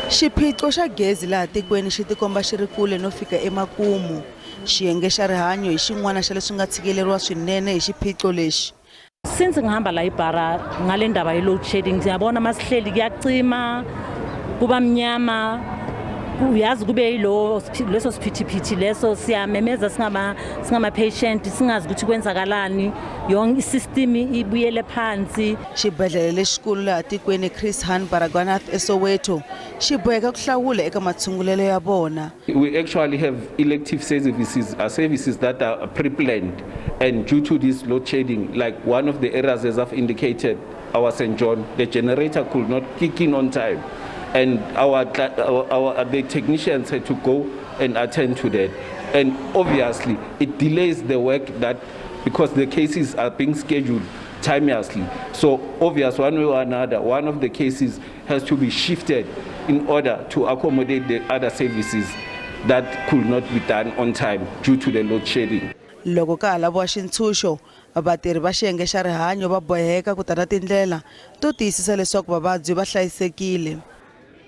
Xiphiqo xa gezi laha tikweni xi tikomba xi ri kule no fika emakumu. Xiyenge xa rihanyo hi xin'wana xa leswi nga tshikeleriwa swinene hi xiphiqo lexi. Since ngihamba la ibhara ngale ndaba ye-load shedding, siyabona masihleli kuyacima, kuba mnyama, uyazi kube yilo leso siphithiphithi leso, siyamemeza singama-patient, singazi ukuthi kwenzakalani, yonke isystem ibuyele phansi. Xibedhlele lexikulu laha tikweni, Chris Hani Baragwanath eSoweto, xi boheka ku hlawula eka matshungulelo ya vona. We actually have elective services, services that are pre-planned, and due to this load shedding, like one of the areas, as I've indicated, our St. John, the generator could not kick in on time, and our the technicians had to go and attend to that, and obviously it delays the work that because the cases are being scheduled timeously. So obvious one way or another, one of the cases has to be shifted in order to accommodate the other services that could not be done on time due to the load shedding. Loko ka ha laviwa xintshunxo, vatirhi va xiyenge xa rihanyo va boheka ku ta na tindlela to tiyisisa leswaku vavabyi va hlayisekile.